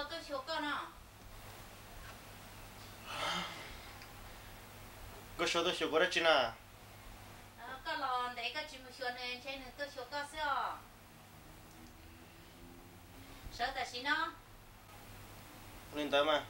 Tuaj xyuas koj no. Nkauj Sua tuaj xyuas kuv dab tsi na? Koj los ntev koj tsis mus xyuas nws ntshe nws tuaj xyuas koj xwb os. Sawv tam sim no. Ua li ntawd mas.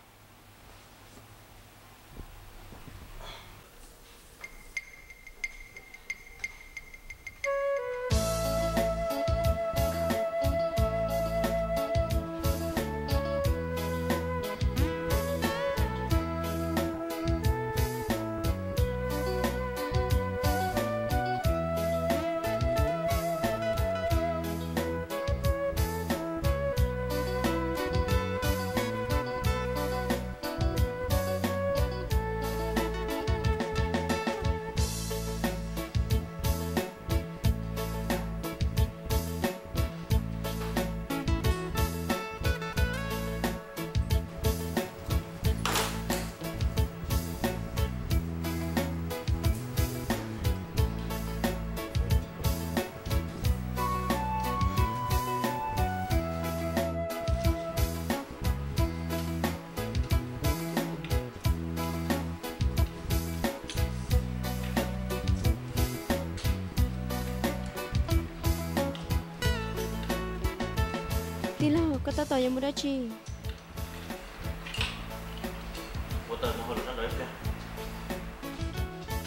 Tij laug, koj tab tom yuav mus dab tsi?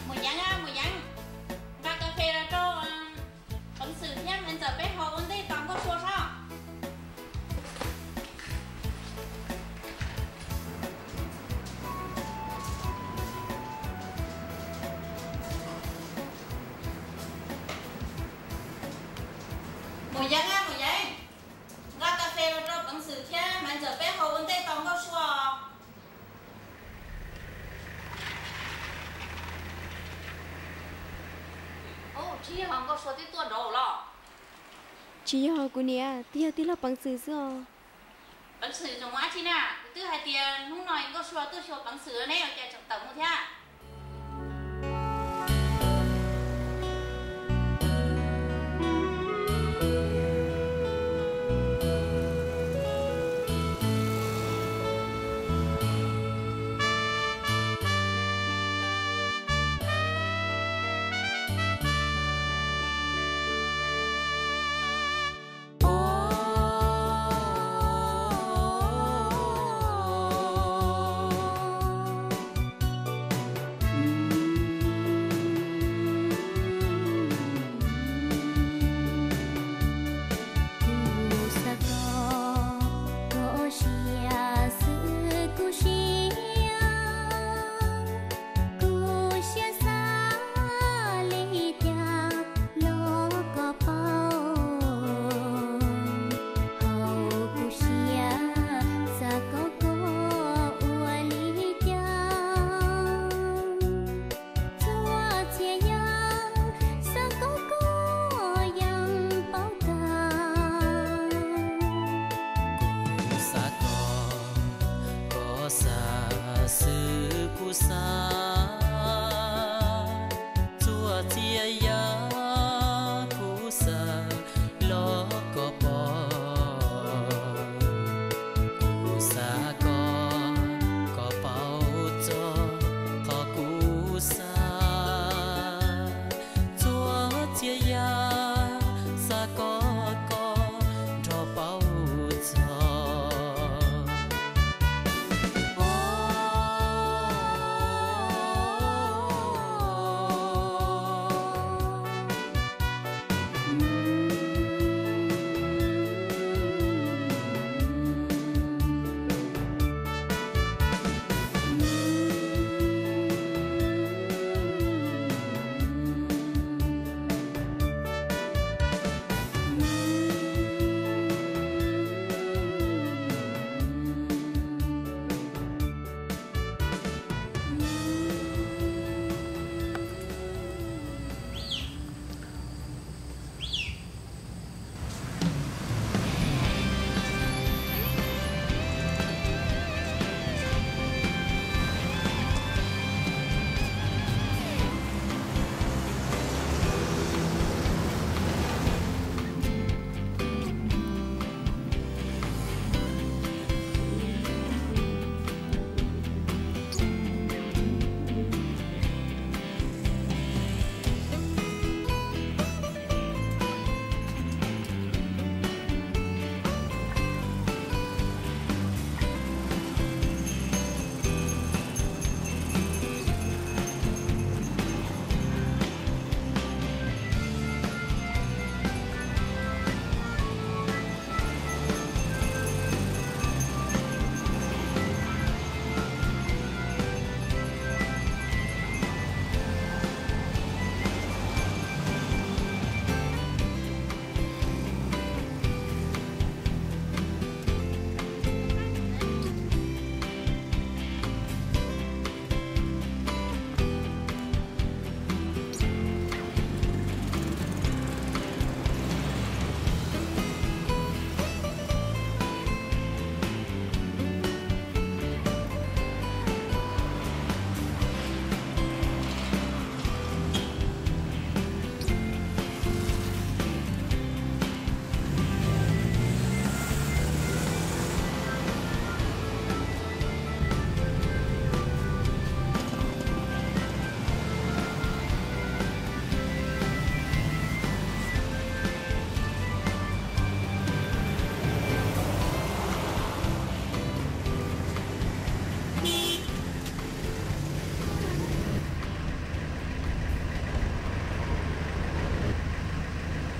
Mus yeeb, mus yeeb, nqa kas fes los rau Peev Xwm thiab Maiv Ntxawm peb haus ua ntej tos Nkauj Sua soj. Mus yeeb, mus yeeb, nqa kas fes los rau Peev Xwm thiab Maiv Ntxawm peb haus ua ntej tos Nkauj Sua. Tsis yog Nkauj Sua twb tuaj nraud los? Tsis yog kuv niam, twb yog tij laug Peev Xwm xwb os. Peev Xwm tseem mus dab tsi na? Kuv twb hais tias hnub no Nkauj Sua tuaj xyuas Peev Xwm, neb ua cas tseem tawm mus thiab?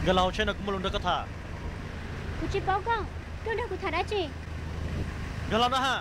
Nkag los hauv tsheb no, kuv muaj lus nrog koj tham. Kuv tsis paub koj, koj nrog kuv tham dab tsi? Nkag los no ha.